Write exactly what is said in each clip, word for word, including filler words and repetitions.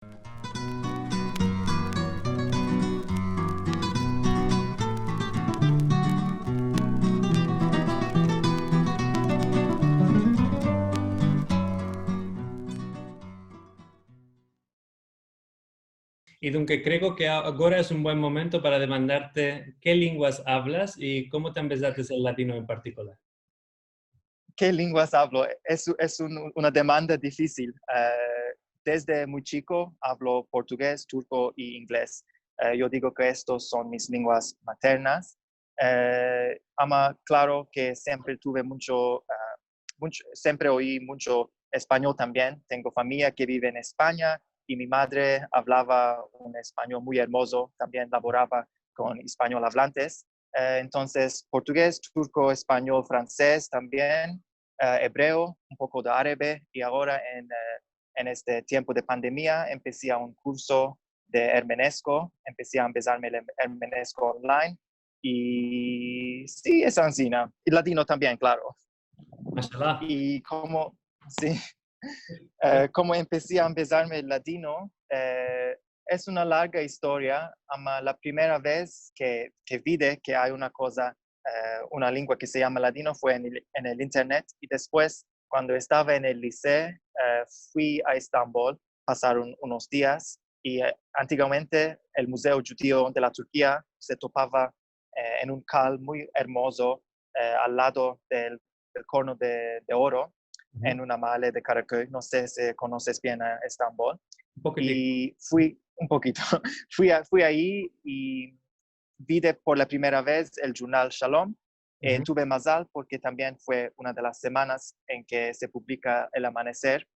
I dunke kreo ke a-, agora es un buen momento para demandarte ke linguas avlas i komo te ambezates el ladino en partikular. Ke linguas avlo? Es, es un, una demanda difisil. Eh, desde muy chiko avlo portugez, turko i inglez. Eh, yo digo ke estos son mis linguas maternas. Eh, ama klaro ke siempre tuve muncho, eh, muncho, siempre oyi muncho espanyol tambien. Tengo famiya ke bive en Espanya i mi madre avlava un espanyol muy ermozo, tambien lavorava kon espanyol avlantes. Eh, entonses, portugez, turko, espanyol, fransez tambien, eh, ebreo, un poko de arebe, i agora en, eh, en este tiempo de pandemia empesi a un kurso de ermenesko, empesi a ambezarme el ermenesko online, i si, es ansina. I ladino tambien, klaro. Mashallah. I komo, si, eh, komo empesi a ambezarme el ladino, eh, es una larga istoria, ama la primera vez ke, ke vide ke ay una koza, eh, una lingua ke se yama ladino fue en el, en el internet, i despues, kuando estava en el liseo, eh, fui a Estambol, pasaron unos dias, i, eh, antiguamente el Muzeo Djudio de la Turkia se topava, eh, en un kal muy ermozo, eh, al lado del, del Korno de, de Oro, en una male de Karaköy. No se si konoses bien a Estambol. Un pokitin. I fui, un pokito, fui a, fui ayi i vide por la primera vez el jurnal Shalom. Eh, tuve mazal porke tambien fue una de las semanas en ke se publika El Amaneser.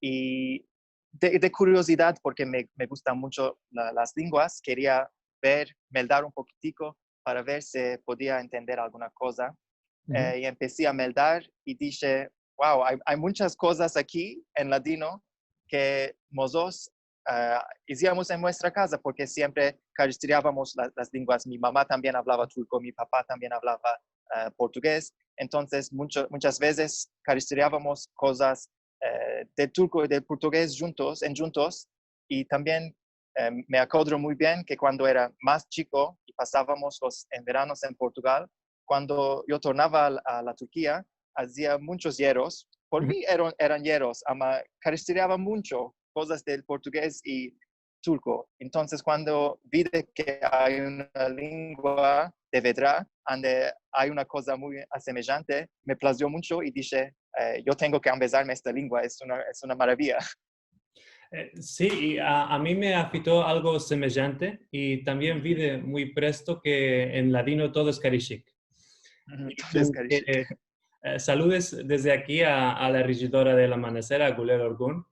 I de, de kuriozidad, porke me, me gustan muncho la, las linguas, keria ver, meldar un pokitiko para ver si podia entender alguna koza. Eh, i empesi a meldar i dishe, wow, ay, ay munchas kozas aki en ladino ke mozotros, eh, iziamos en muestra kaza, porke siempre karistreavamos la, las linguas. Mi mama tambien avlava turko, mi papa tambien avlava, eh, portugez. Entonses, muncho, munchas vezes karistreavamos kozas, eh, del turko i del portugez djuntos, endjuntos, i tambien, eh, me akodro muy bien ke kuando era mas chiko i pasavamos los enveranos en Portugal, kuando yo tornava a, a la Turkia, azia munchos yeros. Por mi eran, eran yeros, ama karistreava muncho kozas del portugez i turko. Entonses, kuando vide ke ay una lingua de verdad, ande ay una koza muy asemejante, me plazio muncho i dishe, eh, yo tengo ke ambezarme esta lingua, es una, es una maraviya. Eh, si, i a, a mi me afito algo semejante i tambien vide muy presto ke en ladino todo es karishik. Todo es karishik. Eh, eh, saludes desde aki a, a la rejidora de El Amaneser, a Gulel Orgun.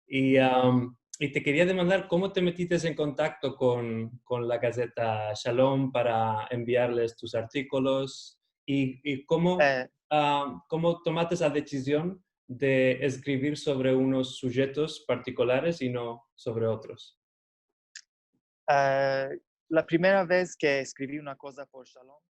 I, am, i te keria demandar komo te metites en kontakto kon, kon la gazeta Shalom para enviarles tus artikolos i, i komo, ah, komo tomates la desizion de eskrivir sovre unos sujetos partikulares i no sovre otros. Ah, la primera vez ke eskrivi una koza por Shalom